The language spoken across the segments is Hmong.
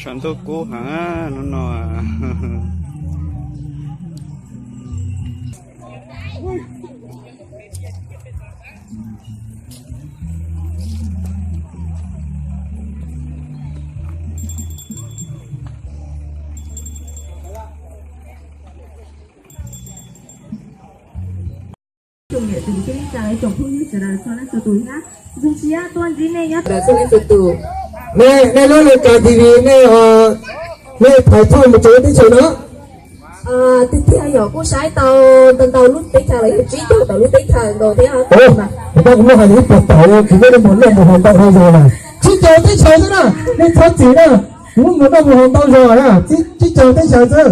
Tshav ntuj kub heev hnub no. Tsoom niam txiv kwv tij neej tsa, tsoom phooj ywg sawv daws txhua leej txhua tus thiab. Zoo siab tuaj ntsib nej nyob txhua leej txhua tus. Nej, nej lub Leej Kas T V nej, nej thaiv txog mus rau lub teb chaws no. Tiag tiag yog kuj saib tau ntau ntau lub teb chaws los yog tsib caug tawm lub teb chaws nkaus thiab. Kuv muab hais ib puas tawm, kuv muab nej mus noj mus haus ntau zog lawm. Tsib caug teb chaws xwb na, nej txhob txwm na. Kuv muab mus noj mus haus ntau zog na, tsib caug teb chaws xwb.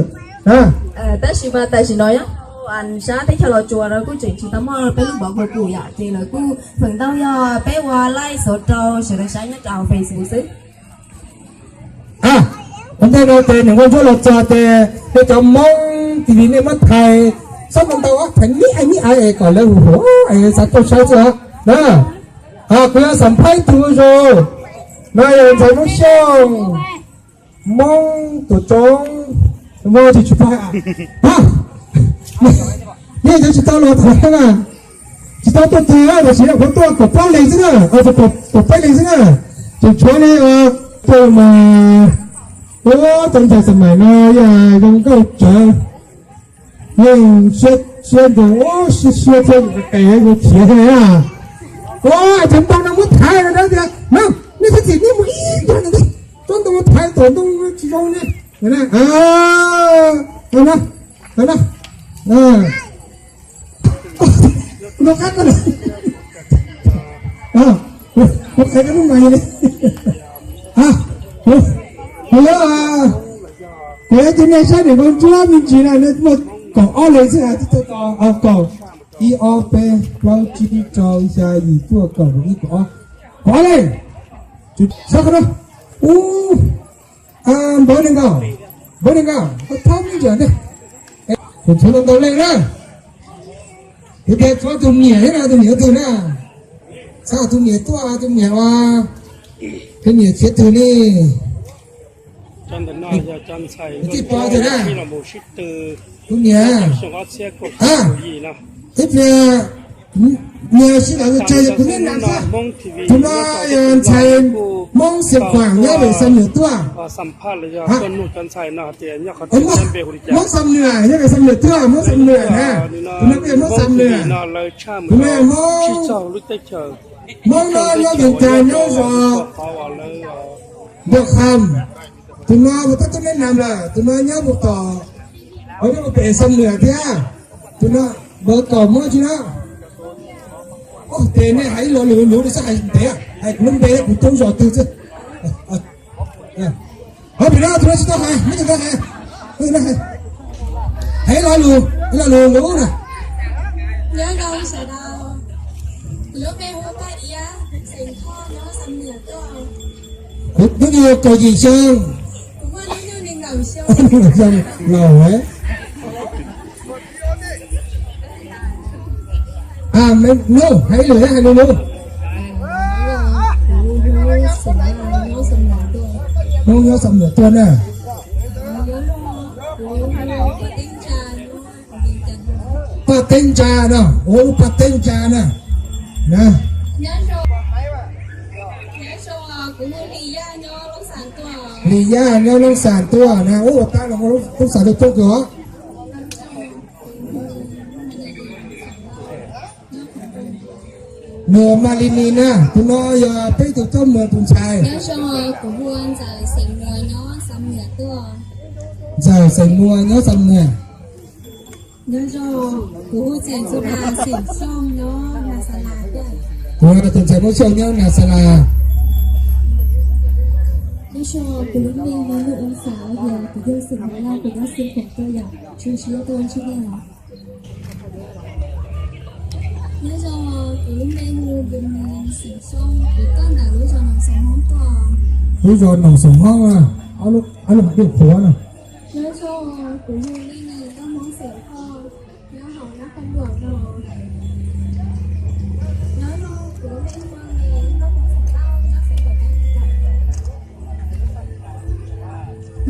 Tab sis mas tam sim no nyob sab teb chaws Los Tsuas no kuj tseem tsis tau muaj peb lub npawb Google yom, ces lawv kuj feem ntau yog peb ua live xov rau sawv daws saib nyob rau hauv Facebook xwb. Ua ntej no ces niam nkauj ntsuab los txog ces nej cov Hmoob T V nej muab thaiv txhob ntau ntau, thaiv nib ai nib ai es kom lawv hu hu es xav tuaj saib xwb os na. Kuv yuav xam phaj ib tug ua zoo, no yog ntxhais Hmoob Xyooj, Hmoob Tuam Tsoob, Hmoob tsis tsis pab, nej cov tsis tau los thaum na, tsis tau tuaj tag tab sis kuv tuaj kaum plaub leeg xwb na, kaum peb leeg xwb na, tseem tshuav li tuaj mas, ua tau ntxhais xam mais no yog zoo nkauj tsawv, yeej siab nrug, siab siab thiab zoo qes zoo khiav thiab na. Ua cov ntoo no muab thaiv no tias no, nej txhob txwm nej mus ib ncag ntawd, cov ntoo thaiv tom ntoo tsis zoo ne. No, no, no, no, no, kuv qhia koj lub mas li. Kuv, kuv yuav tus nej saib niam nkauj ntsuab me ntsis na, nej muaj kaum ob leeg xwb, kaum, ib ob peb plaub tsib rau xya yim cuaj kaum ib kaum ob, kaum ob leeg. Sab qhov no, ub, npaum li nkaus, npaum li nkaus, koj thaub me ntsis ntej. Kuv tshuav ntau leej na. Kuv tias tshuav tus niam thiab na, tus niam tus na. Txhob tus niam tuaj, tus niam ua, tus niam khiav twg li. Tus niam, ib pliag, niam sib lawv tseg kuv niam na. Tus no yog ntxhais Hmoob Xiam Khuam nyob pem Xam Nuam tuaj. Hmoob Xam Nuam, nyob pem Xam Nuam tuaj, Hmoob Xam Nuam na. Tus no peb Hmoob Xam Nuam. Tus no Hmoob, Hmoob no nyob Vias Cas nyob zos Npog Kham. Tus no kuv tab tuaj neb nam lawm, tus no nyob mus tom, nyob mus pem Xam Nuam thiab. Tus no npawg Kaum Muab tsis na. Tes nej hais ib lo lus luv li xwb, hais ntev, hais kuv lub npe kuv coob zos twg xwb. Ho pem no tus no tsis tau hais, nej tsis tau hais. Hais ib lo lus, ib lo lus luv na. Nyob zoo sawv daws, kuv lub npe hu Paj Iab, xeem Thoj, nyob Xam Nuam tuaj. Kuv hnub nyoog kaum yim xyoo. Kuv muaj hnub nyoog nees nkaum xyoo. Nees nkaum xyoo laus. Nub, hais ib lwm hais lus nub. Hmoob nyob Xam Nuam tuaj na. Paj Teeb Ntsa no, ua lub Paj Teeb Ntsa na. Li Yaj nyob Loob Xas tuaj na, ua tab no Loob Xas tuaj coob kawg os. Muas Mas Lis Nis na, tus no yog peb tus coj mus tus ntxhais. Nyob zoo, kuv hu ua Ntxawm Xeem Muas nyob Xam Nuas tuaj. Ntxawm Xeem Muas nyob Xam Nuas. Nyob zoo, kuv hu Txeem Xu Das Xeem Xyooj nyob Nas Xas Las tuaj. Kuv hu Txeem Xu Das Xeem Xyooj nyob Nas Xas Las. Nyob zoo, kuv lub npe hu Nuj Ua Xav, yog kuv yug xeem Hmoob Lauj, kuv nyob xeem Khoom tuaj yom, tshwm sim tuaj ntsib nej os. Nyob zoo, kuv lub npe hu Npus Nis xeem Xyooj, kuv tuaj ntawm lub zos Noom Xoom Hmoob tuaj. Lub zos Noom Xoom Hmoob na, ob lub, ob lub hais tias qhuav na. Nyob zoo, kuv hu Npus Nis tuaj Hmoob xeem Hoj, nyob hauv Nab Qhoos Luam no. Nyob zoo, kuv lub npe hu Nis, tuaj Hmoob xeem Lauj, nyob xeem Khoom Teb.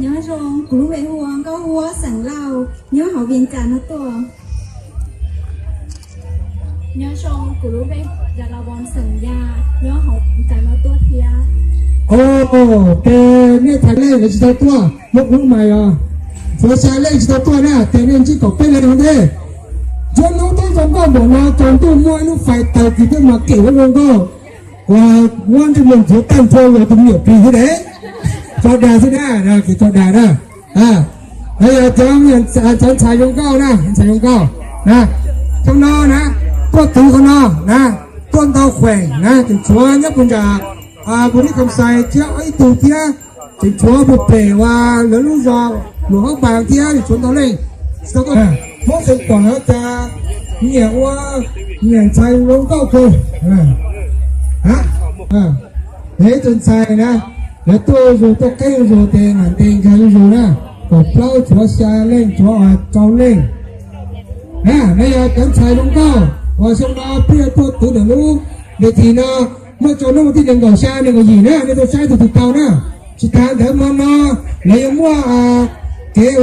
Nyob zoo, kuv lub npe hu ua Nkauj Huab xeem Lauj, nyob hauv Vias Cas no tuaj. Nyob zoo, kuv lub npe Yas Las Voos xeem Yas, nyob hauv Vias Cas no tuaj thiab. Os, ces nej thaiv leej lawv tsis tau tuaj, muab kuv mas os. Tsuav xya leej tsis tau tuaj na, ces nej ntsib kaum peb leej no ntej. Nruab hnub twb zoo nkauj npaum no, tsaus ntuj muaj ib lub fais taws kis twb mas kem ua zoo nkauj. Uas muab ntsej muag ntxuav tag nrho los tus me nyuam plis thiab de. Tso dag xwb na, kev tso dag na. Cov ntxhais zoo nkauj na, ntxhais zoo nkauj na, qhov no na, tuaj twv qhov no na, tuaj ntau khuem na, tseem tshuav nyob puag nram Npus Nis Kham Xais thiab ib tug thiab, tseem tshuav puag pem uas lawv lub zos Luam Haub Npas thiab, tseem tshuav ntau leej. Hmoob xeem Khuam no cas nyiam ua, nyiam ntxhais zoo nkauj kawg. Peb tus ntxhais na, lawv tuaj zuj zus, tuaj qeeb zuj zus, ces mam ntes nkag zuj zus na. Kaum plaub tshuav xya leej, tshuav rau leej. Na, no yog cov ntxhais zoo nkauj uas xyoo no peb yuav tuaj twv ntawm lub ntawm thim no, muaj tsaus ntuj thib nees nkaum xya nees nkaum yim na, nej tuaj saib tus twg tau na. Tsis tas ntawd hmo no lawv yuav muaj kev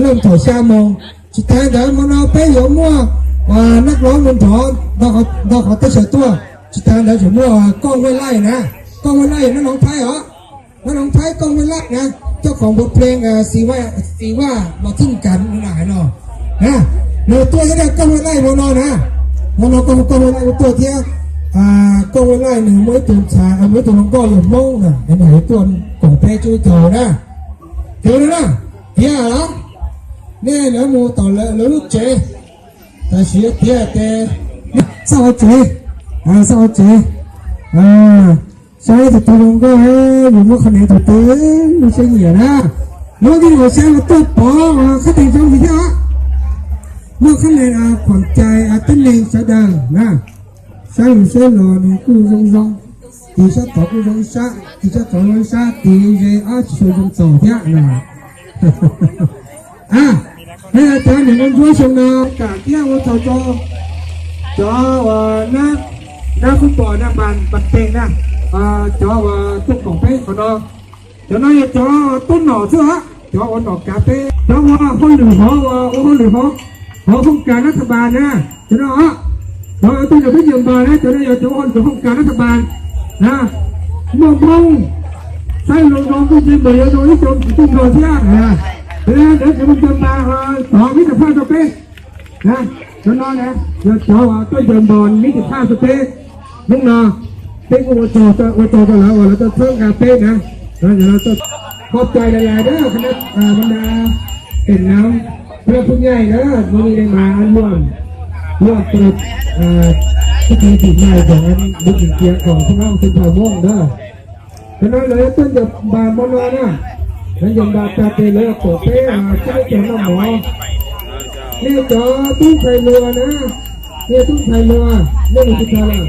looj thaum xya moos. Tsis tas ntawd hmo no peb yuav muaj nab hlob mus nrov nto qhov teb chaws tuaj. Tsis tas ntawd tseem muaj Kooj Vaj Laij na, Kooj Vaj Laij yog nab hlob Thaib os. Nab hlob Thaib Kooj Vaj Laij na, coj qhov npua plees Xis Vaj, Xis Vaj Los Txwj Kas no na, nws tuaj thiab na, Kooj Vaj Laij hmo no na. Hmo no Kooj, Kooj Vaj Laij tuaj thiab. Kooj Vaj Laij nws muaj ib tug ntxhais, muaj ib tug hluas nkauj yog Hmoob na, nws hais tuaj koom peb tsub caug na. Ces no na, tiag los nej lawv mus tom lawv lub tsev, tam sim tiag ces xauj hauv tsev, xauj hauv tsev, saib tus twg zoo nkauj, yus muab qhov niam tus twg, muab seb nyiam na. Muab vij los saib los tuaj pov khab tes zoo li thiab. Muaj khab tes khuam cai tib neeg sawv daws na. Saib lus seb los nws kuj zoo zoo, tis sab tod kuj zoo ib sab, tis sab tod zoo ib sab, tis ze ob tsis tshua zoo txaus thiab na. A, peb cov niam nkauj ntsuab xyoo no kam thiab ua tsaug rau cov uas nab, nab fub pom na, npas npas tes na, cov uas tuaj koom peb qhov no. Cov no yog cov tub nom xwb os, cov ua nom kav peb, cov ua hauj lwm hauv, ua hauj lwm hauv, hauv hooj kas nab thas npas na, cov no os. Cov uas tuaj nrog peb ncaws npas na, cov no yog cov ua hauj lwm hooj kas nab thas npas na. Muaj Hmoob saib zoo zoo kuj ntshe mas yuav zoo ib co tub nrog thiab. Cov no yog cov mus ncaws npas tov vib tas phaj rau peb. Cov no yog cov uas tuaj ncaws npas vib tas phaj rau peb. Hnub no peb kuj ua tsaug, ua tsaug rau lawv uas lawv tuaj txhawb nqa peb na. Qhov cai lais lais na, banda pem na, peb phub nyai na, no li mas luaj, luaj, phub tis tim nais cov lub tim cia kom phub noj xwb thaum Hmoob na. Cov no lawv tuaj ncaws npas hmo no na, lawv ncaws npas tag ces lawv koom peb sib caug noj mov. Nej cov tub ntxhais hluas na, nej tub ntxhais hluas, nej mus tsis tau lawm.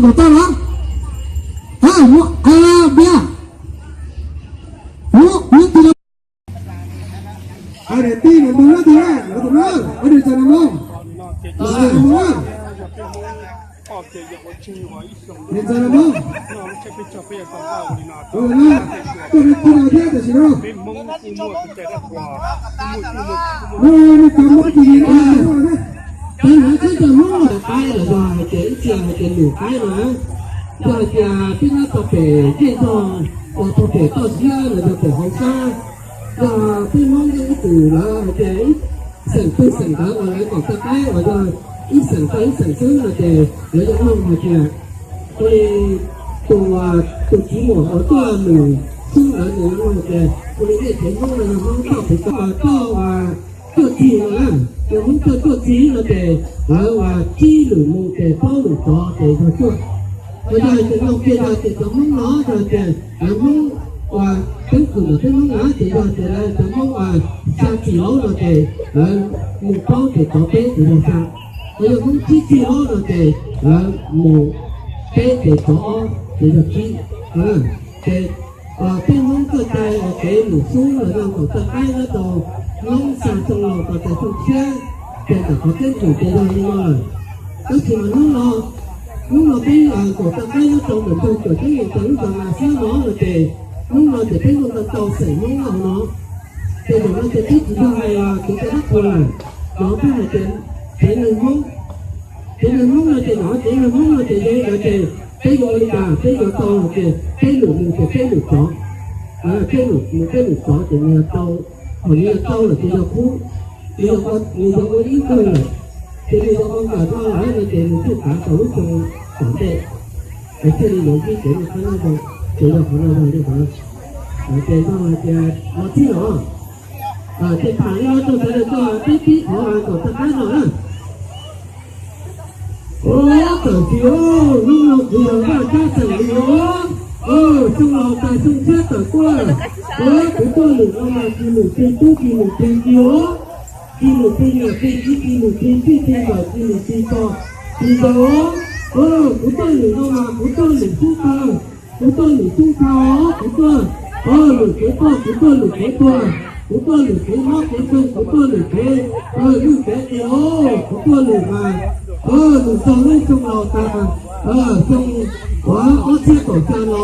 Mus tau los? Biaj. Ub, ub, ti los. Daim tij nws mus lawm tiag, tus no, ua nws txog nws mus. Nws txog nws mus. Tus no, tuaj nws tij no thiab tam sim no. Nws cov Hmoob Tis Lis no, tis no txhob cov Hmoob qaib los yog hais tias ib txhia hais tias lwm qaib no. Yog hais tias peb nyob rau pem zej zog, los rau pem toj siab los yog pem hauv sab, yog peb Hmoob ib txwm lawv hais tias ib xeem twg xeem ntawd uas lawv kom txoj qaib uas yog ib xeem rau ib xeem xwb no ces lawv yuav nug hais tias, ua li tus, tus txiv muam uas tuaj lwm xwb ntawd nws yuav nug hais tias, ua li nej tsev Hmoob no yog Hmoob tuaj pem toj, tuaj uas tuaj txig no na, yog Hmoob tuaj tuaj txig no ces lawv uas tsib lwm mus ces plaub lwm rov ces yog tuaj. Los yog hais tias no kiag yog tias cov Hmoob no yog tias lawv Hmoob uas teeb kwm ntawm peb Hmoob na ces yog tias lawv cov Hmoob uas xya txis laub no ces lawv mus plaub ces rov peb ces yog xya. Los yog Hmoob tsib txis laub no ces lawv mus peb ces rov ob ces yog tsib. Ces peb Hmoob txoj cai uas kev lwm xub los yog nkaum txoj qaib nyob rau Hmoob xa xyoo laus tos tas xyoo tshiab, ces ntawm qhov keeb kwm ces yog li no lawm. Tab sis mas hnub no, hnub no peb nkaum txoj qaib nyob rau ntawm ntug cuam ceeb nyoog rau lub zos Nas Xiab no no ces hnub no ces peb muaj ntau ntau xeem Hmoob hauv no. Ces zaum no ces peb tsis yog hais kev cai dab qhuas lawm, cov peb hais tias tsev neeg Hmoob, tsev neeg Hmoob no ces no tsev neeg Hmoob no ces yog li ntawd ces peb yuav ua li cas peb yuav tau hais tias peb lwm mus ces peb lwm rov, peb lwm mus peb lwm rov ces nws yuav tau, thaum nws yuav tau lawm ces yog khub, nws yog ua ib kawg lawm, ces nws yog ua nkawm rau lawm no ces nws thiaj tav tau lub xyoo tom ntej. Es thiaj li yuav ntsib kev noj qab nyob zoo, ces yog qhov no yog li ntawd. Ces yog hais tias no txhij los ces tham li no rau sawv daws tau peb pib qhov nkaum txoj qaib no na. Ua tawm tsis, hnub no kuv yog Vaj Tsab xeem li os. Xyoo laus tas xyoo tshiab tawm tuaj, kuv tuaj lwm no mas tsis lwm tsis tub tsis lwm tsis txiv os. Tsis lwm tsis niam tsis txiv tsis lwm tsis txij tsis nkawm tsis lwm tsis pog tsis ntaus os. Kuv tuaj lwm no mas kuv tuaj lwm xub thawj, kuv tuaj lwm xub thawj os, kuv tuaj lwm kev poj, kuv tuaj lwm kev tuag, kuv tuaj lwm kev mob kev nkeeg, kuv tuaj lwm kev lwj kev qias os, kuv tuaj lwm mas lwm txog lub xyoo laus tas, xyoo uas ob txhiab kaum xya no,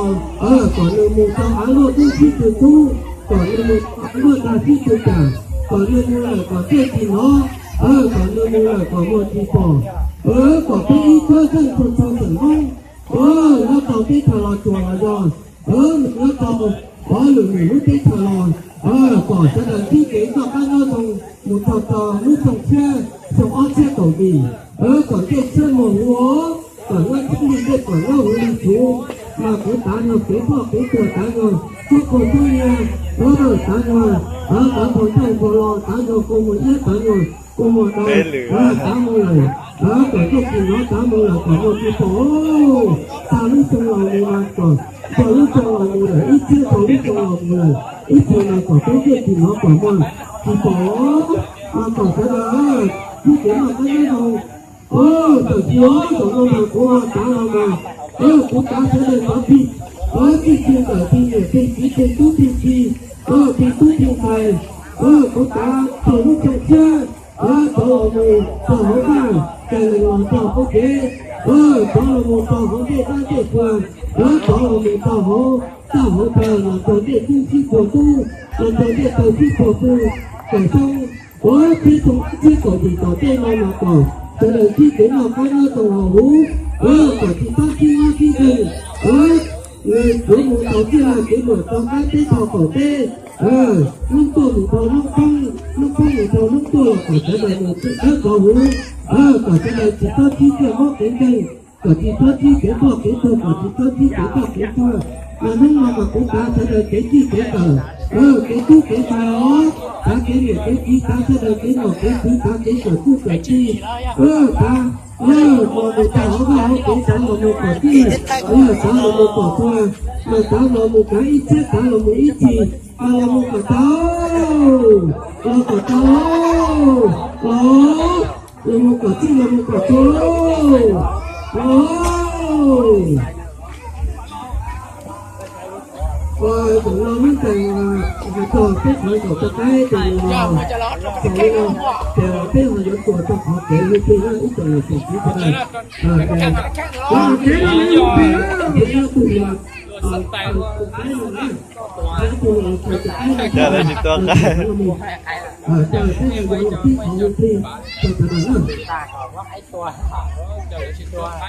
kom nws mus tau av luaj tub sib tw tub, kom nws mus tau av luaj dag sib tw cam, kom nws mus lawm kom dej tsis hnov, kom nws mus lawm kom muag tsis pom, kom peb ib txhia txheej txhua txhua xeem Hmoob nyob rau teb chaws Los Tsuas los yog nyob rau lwm lwm lub teb chaws los, kom sawv daws ntsib kev noj qab nyob zoo mus txog rau lub xyoo tshiab, xyoo ob txhiab kaum yim, kom ncej tshiab muag huv, kom nyob tshiab li ncej kom nyob huv li tsuv. Mas kuv tav nyuag kev poj kev tuag tav nyuag txhub pug txhub nyiag, tav nyuag tav npog ncaug npog lo, tav nyuag kua muag iab, tav nyuag kua muag dau, tav mus lawm, kom ncej tsis hnov, tav mus lawm kom muag tsis pom. Tag lub xyoo laus mus mas kom, tag lub xyoo laus mus lawm ib txhiab, tag lub xyoo laus mus lawm ib txhis mas kom peb ncej tsis hnov kom muag tsis pom. Mas kom sawv daws ntsib kev noj qab nyob zoo. Tawm tsis os, zaum no mas kuv ho tav los mas, kuv tav sawv daws cov txij, txij txij nkawm txij niam txij txiv txij tub txij ki, txij tub txij ntxhais, kuv tav txog lub xyoo tshiab, rov los mus rau hauv vaj, cais lees los rau hauv kev, rov los mus rau hauv ncej dab ncej qhua, rov los mus rau hauv txaj hauv pawg los rau ncej tub sib puag tub, los rau ncej taw sib puag pw, kom xyoo, ua peb xyoo ob txhiab kaum yim tom ntej no mas kom sawv daws ntsib kev noj qab nyob zoo hauv huv, kom tsis txhob sib mob sib nkeeg, yuav mus tau txij laj kev luam rov qab teb tau kom teb, hnub tuaj mus dhau hnub poob, hnub poob mus dhau hnub tuaj los kom sawv daws mus txij dawb nkaus huv, kom sawv daws tsis txhob sib txiaj mob kev nkeeg, kom tsis txhob ntsib kev poj kev tuag, kom tsis txhob ntsib kev poj kev tuag. Mas hnub no mas kuv tav sawv daws kev txij kev nkawm, kev tub kev ntxhais os, tav kev niam kev txiv, tav sawv daws kev nom kev tswv, tav kev kawm txuj kawm ci, tav los mus rau hauv vaj hauv tsev, tav los mus kom txij, tav los mus kom tuag, mas tav los mus kav ib txhiab, tav los mus ib txhis, mas los mus kom tau, los kom tau, los, los mus kom txij, los mus kom tuag, los. Ua zaum no lub ntees hais txog peb qhov nkaum txoj qaib ces nws los xaus li no, ces peb ho yuav tuaj txog qhov kev hu plig na ib tsoom niam tsoom txiv sawv daws. Kev no nws hu plig na, kev no tus los, tus qaib no na, tus los txog tus qaib no, tus qaib no mus, ces peb yuav los tib qhov hu plig rau sawv daws na.